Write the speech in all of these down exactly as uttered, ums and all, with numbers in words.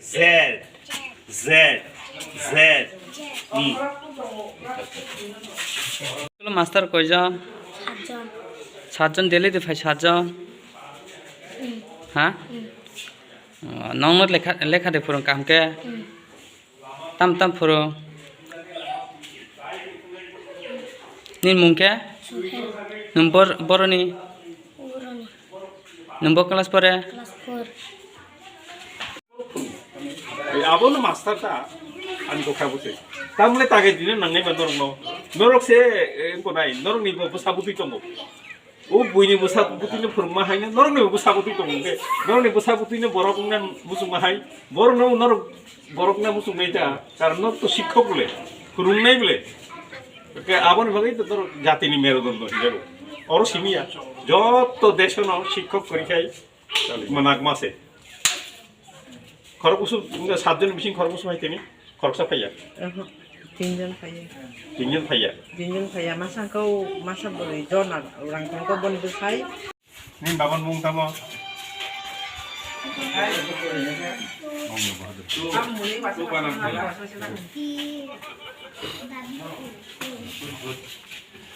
Z, Z, Z. Hmm. School master koijon? Satjon. Satjon, daily de phai satjon? Hmm. Ha? Hmm. Oh, nongno lekha, lekha de phwrwng kaham khe? Hmm. Tam tam phwrwng. Nini mung khe? Suhel. Nwng bor-, boroni? Boroni. Nwng bo class pore? Class four. Ei, abono master ta, ani kokha bwsai. Tamle tage dine nangnai ba norokno. Norok se, eh, wngko nai, norokni bo bwsa bwtwi tongo. O buini bwsa bwtwino phwrwngma hai no, norokni bo bwsa bwtwi tongo hwnkhe, norokni bwsa bwtwino borok wngna muchungma hai, borokno norok borok wngna muchungnai ta, karon norok to sikhok bole, phwrwngnai bole. Hwnkhe aboni bagwi to norok jatini merudondo hinjago. Oro simi ya, joto desono sikhok kwrwi khai, Manakma se. Khorok kusu, wngkha satjon bising khorok kusu hai tini, khoroksa phaiya. Oho, tinjon phaiya. Tinjon phaiya. Tinjon phaiya, masa kau, masa bwrwi jona rang tongkha boni bwsai. Nini baban mung tamo?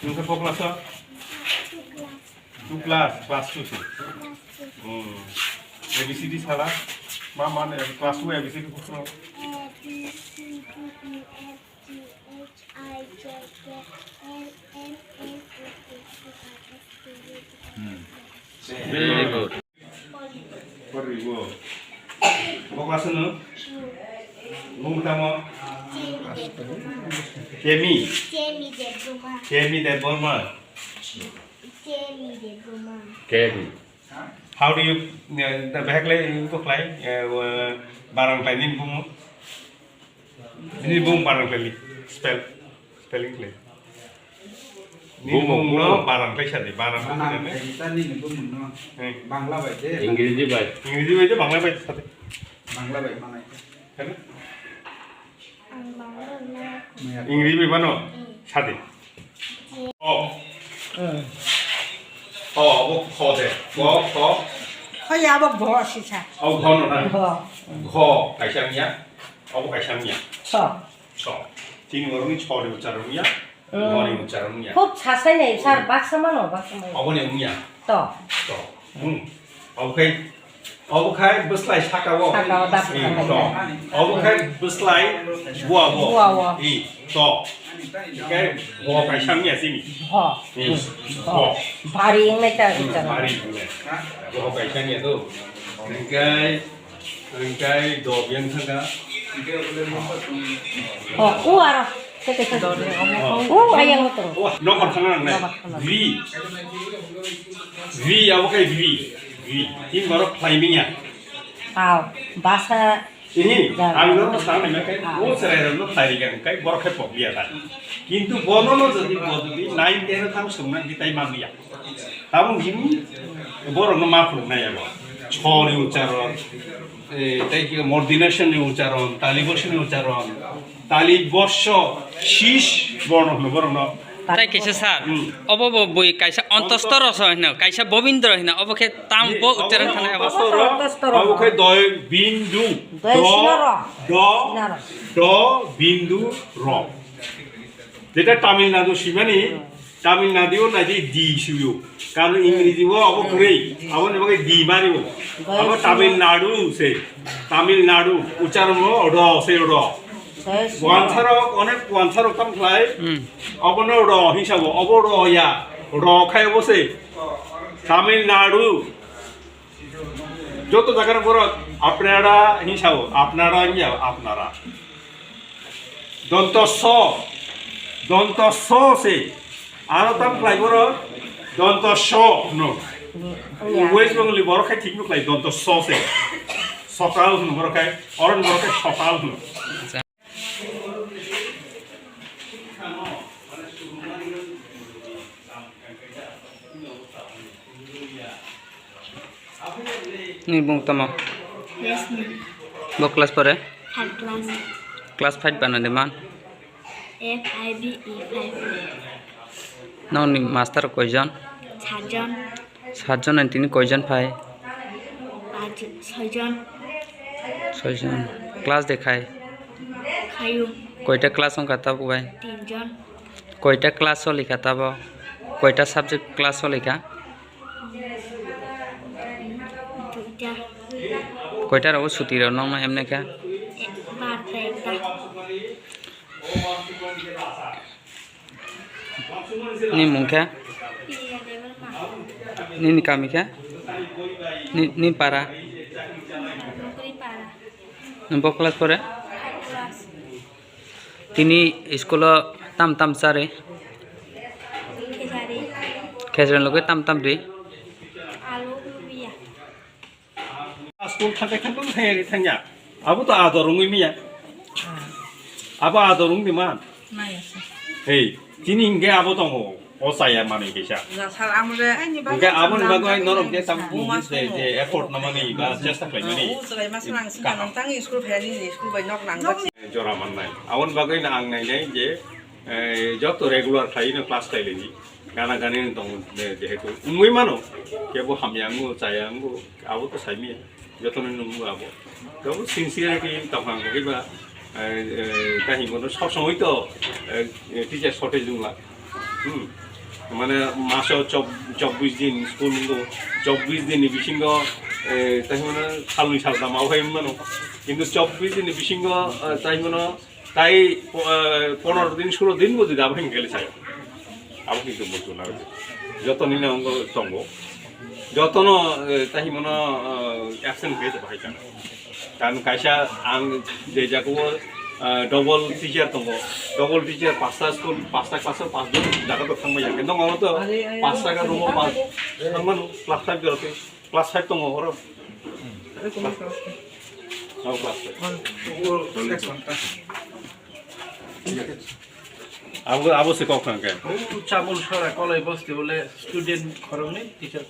Nungkha kokla sa? Two class, class two se. Hmm. A B C D sala? Ma, ma, class two A B C D kuchno? A, B, C, D, E, F, G, H, I, J, K, L, M, N, O, P, Q, R, S, T, U, V, W, X, Y, Z. Hmm. Very good. Poriwo. Bo class no? Bung tamo? Kemi. Kemi Debbarma. Kemi Debbarma. Kemi Debbarma. Kemi. How do you, eh, the back lay you go fly? Eh, uh, barang fly ni bumo? Nini bung barang khlai, spell, spelling khlai. Nini bung, bung no bung. Barang khlai sadi, barang khlai sadi. Tani ni bung no. Hmm. Bangla bai de. Ingreji bai. Ingreji bai de, Bangla bai sadi. Bangla bai manai. Hello? Ang Bangla na. Ingreji bai mano? Hmm. Sadi. O. Hmm. O, abo kho de. Kho, kho. Kho ya abo bo sisa. Abo kho no na. Bo. Kho, kaisa miya. Obo kaisa wngya. So. So. Tini borokni sori ucharon wngya. Hmm. Boni ucharon wngya. Khub sasai nai, sir, baksa mano, baksa mano. Oboni wngya. To. To. Hmm. Obo khai, obo khai bwslai saka o. Saka o, dap. Hmm, saka to. O. Obo khai bwslai bua o. Bua o. Hmm, to. Khai bo kaisa wngya sini. Ho. Hmm. Ho. Ho. Bari wngnai ta. Hmm, ucharon. Bari wngnai. Bo kaisa wngya to. Khai Hingkai dok yang thangka. Oh, u aro. Teke teke. Oh. U ayang utang. Oh, nokar thangna nangnai. Nokar thangna. V. V, abo kai V. V. Tin borok khlai manya. Aw, basa. Ini, ang norok thang nai kai. Ah. O serai rok no khlai ri kai, borok kai pok liya ta. Kintu bono no jodi bodoli nine ten thang sungna di tai man liya. Tabuk hini borokno ma phunuknai abo. Chori ucharon, eh, tei khe mordination ni ucharon, talibosh ni ucharon, talibosh, shish borno hwno borokno. Tai kaisa sir, hmm. Obo bo bui kaisa ontostoro so hino, kaisa bobindro hino, obo khe tam bo ucharon thani abo. Ontostoro, ontostoro. Obo khe doi bindu, doi do, sinaro. Do, sinaro. Do bindu ro. Jeta Tamil Nadu simani, Tamil Nadu o naidi di suyo. Karon Ingreji o abo kwrwi, abo ni bagwi di mari o. Abo Tamil Nadu se. Tamil Nadu, ucharon o ro se ro. Wansarok, onek wansarok tam khlai. Hmm. Abo no ro hisabo, abo ro ya. Ro khai abo se. Tamil Nadu. Joto jagar borok apnara hisabo, apnara ya, apnara. Donto so, donto so se. Aro tam khlai borok donto so no. Ya. West Bengali borok khai thik no khlai donto so se. Sokal no borok khai, oron borok khai sokal no. Ni bung tamo? Resmi. Bo class pore? Third class. Class five bana de man? F I V E five. Nokni master koijon? Sajon. Sajon ni tini koijon phai? Pach, soijon. Soijon. Class de khai? Khayo. Koita class wngkha tabuk bai? Tinjon. Koita class solikha tabo? Koita subject class solikha? Duita. Koita rogo suti rok nokno emne kha? Barta ekta. Ni mung khe? Nini kami khe? Ni, ni para? Nwng bo class pore? Tini school o tam tam chari? Khejari loge tam tam ri? School thangkhe thangkhe thangya thangya. Abo to ador wngwi miya. Abo ador wngdi man. Hei, chini hingke abo tongo. O chaya manwi kisa. Hingke aboni bagwi norok je tam je, je effort namani ba chesta khlaimani. Jora mannai. Aboni bagwi no ang nainai je, eh, joto regular khlaino class khlailini. Gana gani no tongo, eh, jehetu. Wngwi mano. Kebo hamya wngo, chaya wngo. Abo to saimanya. Jotono nungbu abo. Tabo sincerity tongkha hwnkhe ba, eh, eh, tahimo no sob somoi to, eh, eh, teacher shortage wngla. Hmm. Mane maso chob-, chobbish din school nungo, chobbish din ni bisingo, eh, tahimo no salnwi saltham abo hai wngmano. Kintu chobbish din ni bisingo, eh, tahimo no Tai, eh, pondro din, sulo din bo jodi abo hingke le sai. Abo kintu muchung nang. Joto ni nang tongo. Joto no, eh, tahimo no, eh, absent khe bahai kana. Kan kaisa ang je jago, eh, double teacher tongo. Double teacher pasta school, pasta class o pas jon jaga to thangmaya. Kintu oro to pasta ka room o pas thangmano class five jora te. Class five tongo oro. Oh, class five. Abo, abo se kok thang khe. Chabul sora kolai bosti bole student khoroknwi teacher